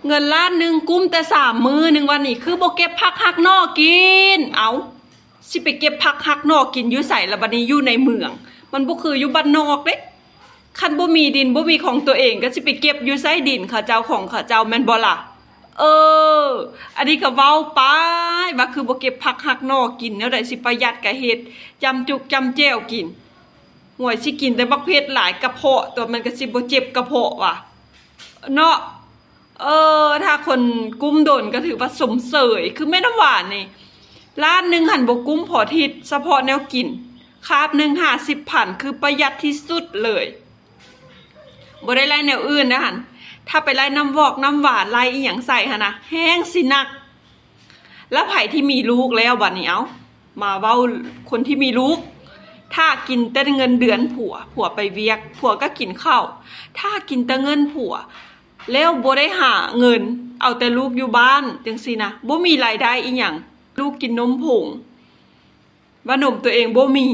ເງິນລ້ານໜຶ່ງ ກຸ້ມແຕ່ສາມມື້ໜຶ່ງ ວ່ານີ້ຄືບໍ່ເກັບຜັກຫັກໜໍ່ກິນ? ເອົ້າ ຊິໄປເກັບຜັກຫັກໜໍ່ກິນຢູ່ໃສລະບັດນີ້? ຢູ່ໃນເມືອງ ມັນບໍ່ຄືຢູ່ບ້ານນອກເດ້. ຄັນບໍ່ມີດິນ ບໍ່ມີຂອງຕົວເອງ ກໍຊິໄປເກັບຢູ່ໃສດິນເຂົາເຈົ້າ ຂອງເຂົາເຈົ້າ ແມ່ນບໍ່ລະ? ເອີ ອັນນີ້ກໍເວົ້າໄປ ວ່າຄືບໍ່ເກັບຜັກຫັກໜໍ່ກິນ ແນວໃດຊິປະຢັດກໍເຮັດ ຈ້ຳຈຸກຈ້ຳແຈ່ວກິນ. ໂຫຍ ຊິກິນແຕ່ບັກເຜັດຫຼາຍ ກະເພາະຕົວະ ມັນກໍຊິບໍ່ເຈັບກະເພາະຫວາ ເນາະ. ເອີ ຖ້າຄົນກຸ້ມດົນກໍຖືວ່າຊົມເຊີຍ. ຄືແມ່ນ້ຳຫວານນີ້ ລ້ານໜຶ່ງຫັ້ນບໍ່ກຸ້ມພໍທິດ ສະເພາະແນວກິນ ຄາບໜຶ່ງຫ້າສິບພັນ ຄືປະຢັດທີ່ສຸດເລີຍ. ບໍ່ໄດ້ໄລ່ແນວອື່ນນະຫັ້ນ ຖ້າໄປໄລ່ນ້ຳວອກນ້ຳຫວານ ໄລ່ອີ່ຫຍັງໃສ່ຫັ້ນນະ ແຮງຊິໜັກ. ແລ້ວໃຜທີ່ມີລູກແລ້ວບັດນີ້? ເອົ້າ ມາເວົ້າຄົນທີ່ມີລູກ ຖ້າກິນແຕ່ເງິນເດືອນຜົວ ຜົວໄປວຽກ ຜົວກໍກິນເຂົ້າ ຖ້າກິນແຕ່ເງິນຜົວ ແລ້ວບໍ່ໄດ້ຫາເງິນ ເອົາແຕ່ລູກຢູ່ບ້ານຈັ່ງຊີ້ນະ ບໍ່ມີລາຍໄດ້ອີ່ຫຍັງ ລູກກິນນົມຜົງ ວ່ານົມຕົວເອງບໍ່ມີ